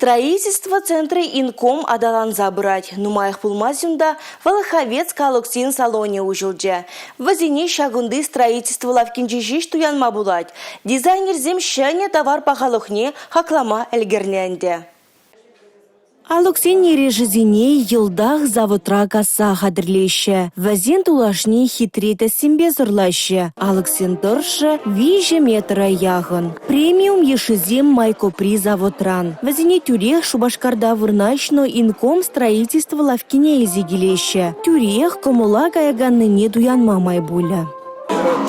Строительство центрӗ Инком аталанса пырать. Нумаях пулмасть унта Волховец калуксен салонӗ уҫӑлчӗ. Вӗсене ҫакӑнти строительство лавккинче ҫеҫ туянма пулать. Дизайнерсем ҫӗнӗ тавар пахалӑхне хаклама ӗлкӗрнӗ ӗнтӗ. Алӑксен эрешӗсене йӑлтах заводра касса хатӗрлеҫҫӗ. Вӗсен тулашне хитре тӗссемпе сӑрлаҫҫӗ. Алӑксен тӑршшӗ 3 метра яхӑн. Премиум йышшисем Майкопри заводран. Вӗсене тӳрех Шупашкарта вырнаҫнӑ Инком строительство лавккине илсе килеҫҫӗ. Тӳрех кӑмӑла каяканнине туянма май пулӗ.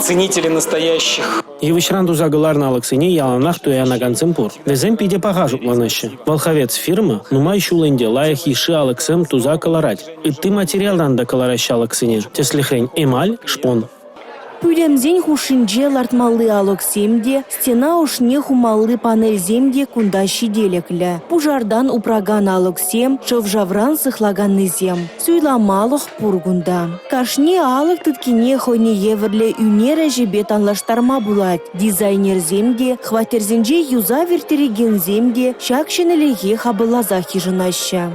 Ценители настоящих. Йывӑҫран туса кӑларнӑ алӑксене яланах туянакансем пур. Вӗсем питӗ паха шутланаҫҫӗ. «Волховец» фирма нумай ҫул ӗнтӗ лайӑх йышши алӑксем туса кӑларать. Ытти материалтан та кӑлараҫҫӗ алӑксене. Тӗслӗхрен, эмаль, шпон. Пӳлӗмсен хушшинче лартмалли алӑксем те, стена ӑшне хумалли панельсем те кунта ҫителӗклӗ. Пушартан упракан алӑксем, шӑв-шавран сыхлаканнисем. Суйламалӑх пур кунта. Кашни алӑк тыткине хӑйне евӗрлӗ ӳнер ӗҫӗпе танлаштарма пулать. Дизайнерсем те, хваттерсенче юсав ирттерекенсем те ҫак ҫӗнӗлӗхе хапӑлласах йышӑнаҫҫӗ.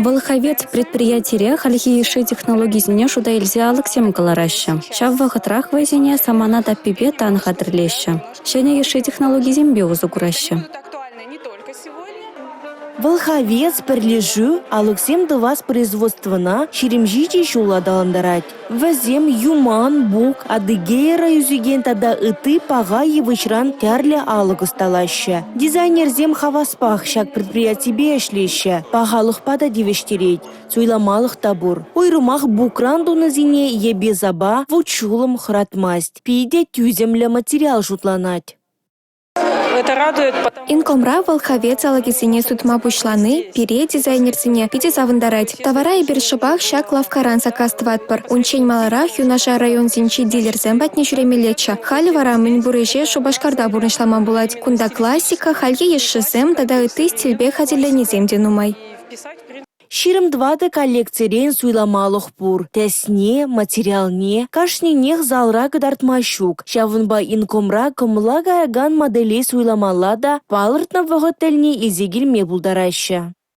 «Волховец» предприятире хальхи йышши технологисене шута илсе алӑксем кӑлараҫҫӗ. Ҫав вӑхӑтрах вӗсене самана таппипе тан хатӗрлеҫҫӗ. Ҫӗнӗ йышши технологисемпе усӑ кураҫҫӗ. Волховец пӗрлешӳ алӑксем тӑвас производствӑна 27 ҫул аталантарать. Вӗсем юман, бук, адыгейӑра ӳсекен тата ытти паха йывӑҫран тӗрлӗ алӑк ӑсталаҫҫӗ. Дизайнерсем хаваспах ҫак предприятипе ӗҫлеҫҫӗ, пахалӑхпа та тивӗҫтерет. Суйламалӑх та пур. Уйрӑмах букран тунисене йӗпе-сапа, вут-ҫулӑм хӑратмасть. Питӗ тӳсӗмлӗ материал шутланать. «Инкомра «Волховец» алӑкӗсене сутма пуҫлани пире, дизайнерсене, питӗ савӑнтарать. Тавара эпир шӑпах ҫак лавккаран саккас тӑватпӑр. Унччен маларах юнашар районсенчи дилерсем патне ҫӳремеллеччӗ. Халӗ вара мӗн пур ӗҫе Шупашкарта пурнӑҫлама пулать. Кунта классика, хальхи йышшисем тата ытти стильпе хатӗрленисем те нумай. 24 коллекцирен суйламалӑх пур. Тӗсне, материалне кашнинех залра кӑтартма ҫук. Ҫавӑнпа Инкомра кӑмӑла каякан моделе суйламалла та палӑртнӑ вӑхӑт тӗлне илсе килме пултараҫҫӗ.